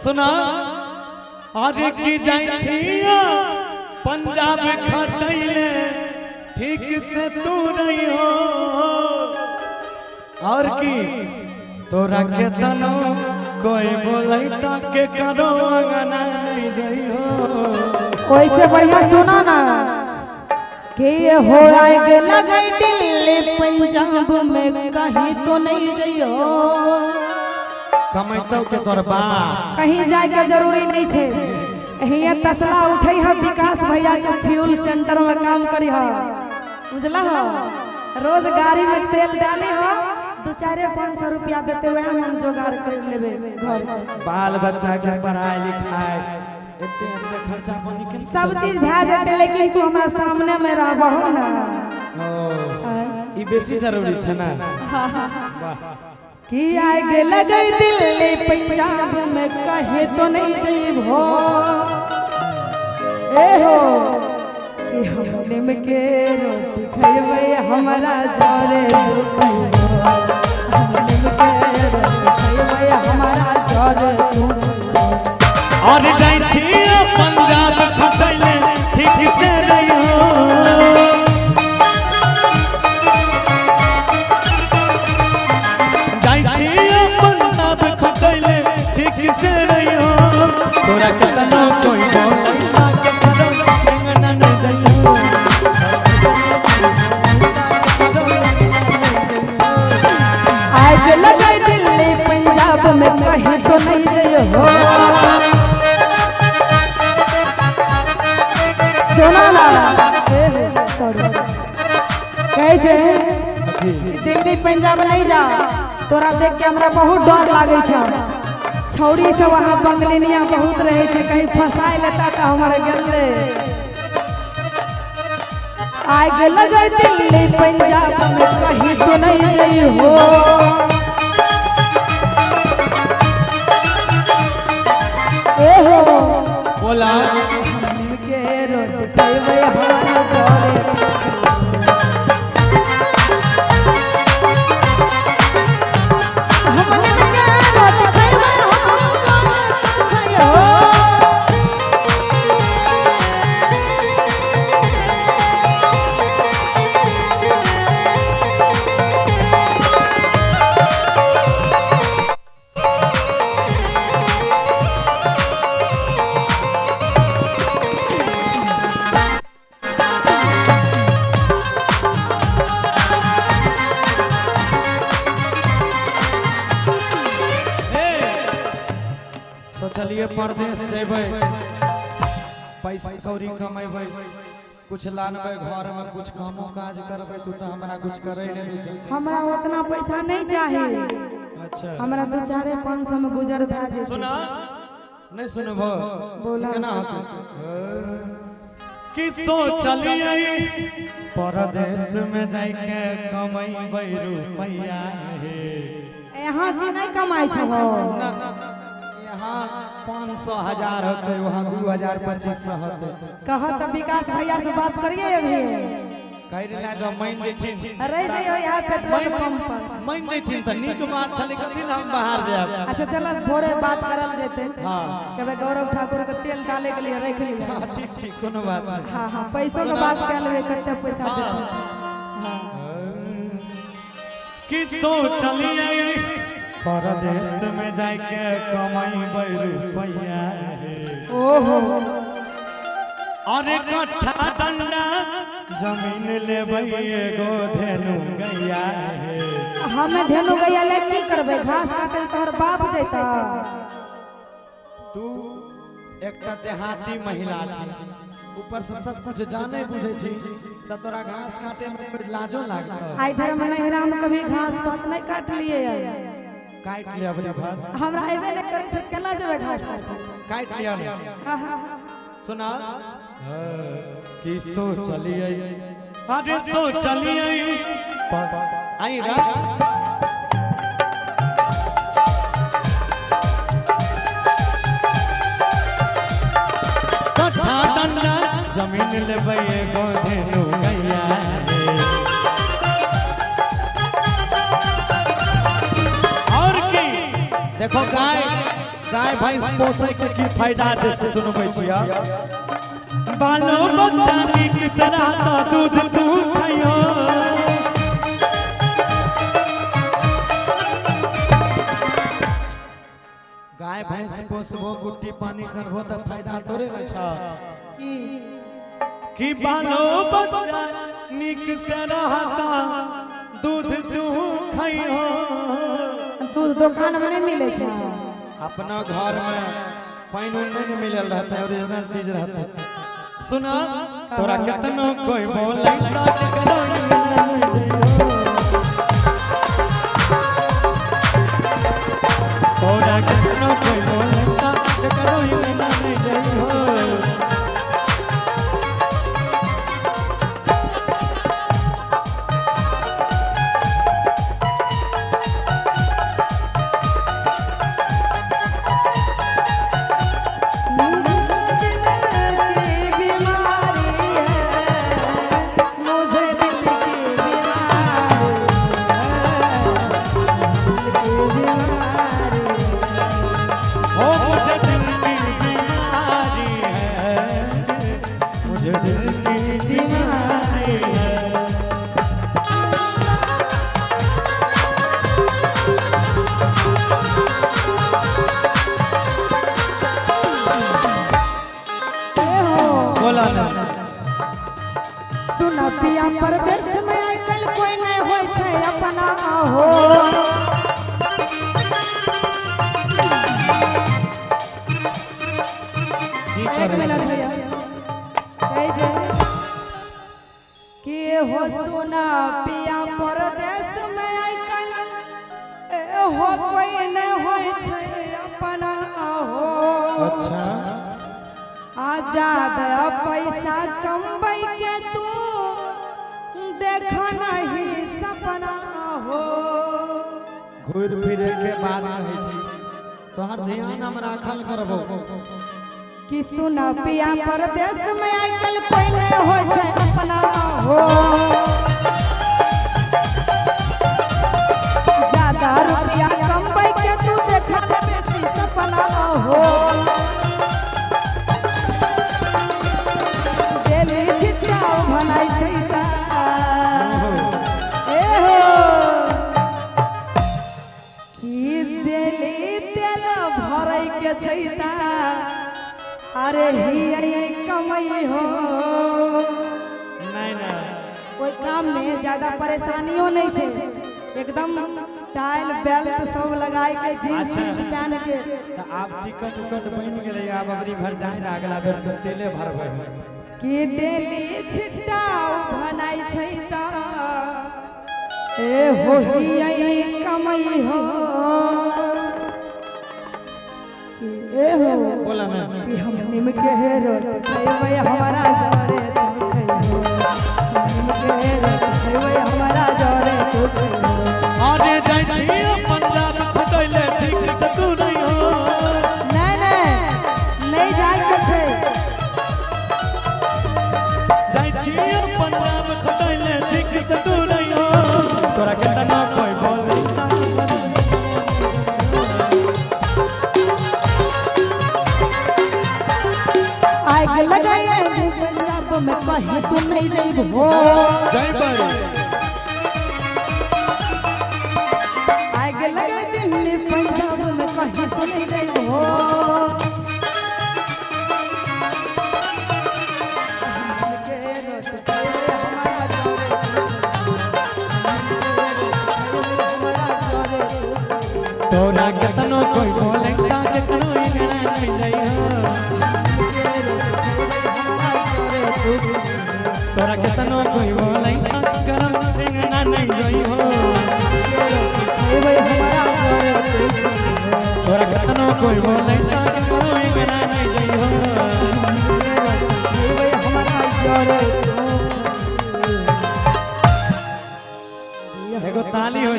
सुना, अरे की जाइ छिया पंजाब खटैले, ठीक से तू रही हो। और की तोरा के तनो कोई बोलै ता के करो अंगना नहीं जाइ हो। वैसे बढ़िया सुना ना कि ये हो आए लगे दिल्ली पंजाब में कहीं तो नहीं जइयो। कमैतौ के तोर बाप, कहीं जाए के जरूरी नहीं छे। हिया तसला उठै है विकास भैया के फ्यूल सेंटर में काम करी है, बुझला हो। रोज गाड़ी में तेल डाली हो, 2-4-500 रुपया देते हुए हम जोगाड़ कर लेबे घर के। बाल बच्चा के पढ़ाई लिखाई एते एते खर्चा पानी के सब चीज भए जेतै, लेकिन तू हमरा सामने में रहबहो ना। ओ ई बेसी जरूरी छै ना। वाह। कि आगे लगे दिल्ली पंजाब में कहे तो नहीं जइबो। ए हो कि हम निम के रोटी खइबै हमरा जरे तू खइबो। हम निम के रोटी खइबै हमरा जरे तू। और जाइ छिया पंजाब खटैले, ठीक से रही हो। जाइ छिया पंजाब खटैले, ठीक से रही हो। तोरा के तनो कोई बोलै ता के करो अंगना नहीं जाइ हो। आगे लगे दिल्ली पंजाब में कहीं तो नहीं जइबो। कहे छे दिल्ली पंजाब नहीं जा, तोरा देख के हमरा बहुत डर लागे छे। छौड़ी सब वहाँ बंगलिनिया बहुत रहे छे, कहीं फंसाए लेता तो हमारे गेले। आगे लगे दिल्ली पंजाब में कहीं तो नहीं जइहो। ए हो बोला के रोटी खइबै हमरा जरे। सोचलिए परदेश जेबै, पैसा कौड़ी कमेबै, कुछ लानबै घर में, कुछ कामो काज करबै। तू तो हमरा कुछ करे नहीं दै छै। हमरा उतना पैसा नहीं चाही। अच्छा। हमरा 2-4-500 में गुजर भए जेतै। सुना नहीं सुनबो बोला केना होतै कि सोचलिए परदेश में जाके कमेबै रुपैया हे। यहाँ की नहीं कमाई छहो ना, यहाँ 500 हजार होते, वहाँ 2000 2500 होते। कह तो विकास भैया से बात करिए अभी। कह रहे जो मान जैथिन रह जइयो यहाँ पेट्रोल पंप पर मान जैथिन त नीक बात छलै, कथी हम बाहर जायब। अच्छा चल भोरे बात करल जेतै। हां कहबै गौरव ठाकुर के तेल डाले के लिए रख लिया। हां ठीक ठीक कोनो बात नहीं। हां हां पैसों के बात कर लेबै, कते पैसा देतै। हां कि सोचलिए परदेश में जाके कमाईबै रुपैया हे। ओहो अरे कट्ठा डंडा जमीन लेबै एगो धेनु गैया हे। हमें धेनु गैया ले की करबै, घास काटे तोहर बाप जैता। तू एकटा देहाती महिला छी, ऊपर से सब कुछ जाने बुझे छी, त तोरा घास काटे में लाजो लागत। आई धर्म नहिरा में कभी घास पात नहीं काट लिए। काट लिया अपने भर हमरा अबे नहीं करे छै, केना जेबै घास काटे। काट लिया ने। सुना कि सोचलिए, अरे सोचलिए आई रा कट्ठा डंडा जमीन लेबै एगो धेनु गैया हे। और की देखो गाय गाय भैंस पोसै के की फायदा छै से सुनबै छियै। बालो बच्चा नीक से रहता दूध तू खइयो। गाय भैंस पोसबो कुट्टी पानी करबो त फायदा तोरे न छ। की कि बालो बच्चा नीक से रहता दूध तू खइयो। दूध दुकान में नहीं मिले छै। अपना घर में पानि उनि नहीं मिलल रहता, ओरिजिनल चीज रहता। सुना तोरा केतनो कोई बोले केकरो तोरा केतनो कोई बोले केकरो नहीं जइहो। मुझे दिल की बीमारी है, मुझे दिल की बीमारी है। हो मुझे दिल की बीमारी है, मुझे दिल की बीमारी है। ए हो बोला ना। सुन पिया परदेश में आजकल कोई नहीं होय छै अपना हो। की एक करै मिनट छी? भैया कहै छै कि हो सुना पिया परदेश में आजकल ए हो कोई नहीं होय छै अपना हो। अच्छा आजाद पैसा कमबै के तू देख नहीं सपना हो। घूर फिरे के बात कहै छी, तोहर ध्यान हम राखल करबो। कि सुन पिया परदेश में आजकल कोई नहीं होय छै अपना हो। ज्यादा रुपया कमबै के तू देख बेसी सपना हो। डेली छिटाव भनाइ छै ता ए हो की डेली तेल भरै के छै ता अरे हियै कमाई हो। नहीं नहीं ओहि काम में ज्यादा परेशानियों नहीं छै, एकदम टाइल बेल्ट सब लगाए के जींस अच्छा। वींस पहन के। तऽ आब टिकट उकट बनि गेलै, आब अबरी भर जाय ने अगला बेर से तेले भरबै। कि डेली छिटाव भनाइ छै ता ए हो हियै कमाई हो। कि ए हो बोला ना। कि हम निम के रोट खैबै हमारा जरे तू खैहो। निम के रोट खैबै हमारा जरे तू खैहो। अरे जाइ छी पंजाब खटैले ठीक से तू नहीं हो। नहीं नहीं नहीं जाय के छै। जाइ छी पंजाब खटैले ठीक से तू नहीं हो। तोरा केतना कोई बोले आग लगाए पंजाब में कहीं तू नहीं जइबो। जइबै। आग लगाए दिल्ली पंजाब में कहीं तू नहीं जइबो। तोरा केतनो कोई बोले ता केतनो इना नहीं जइहो। तोरा केतनो कोई बोले ता करम इना नहीं जइहो। तोरा केतनो कोई बोले ता केतनो इना नहीं जइहो। एगो ताली हो।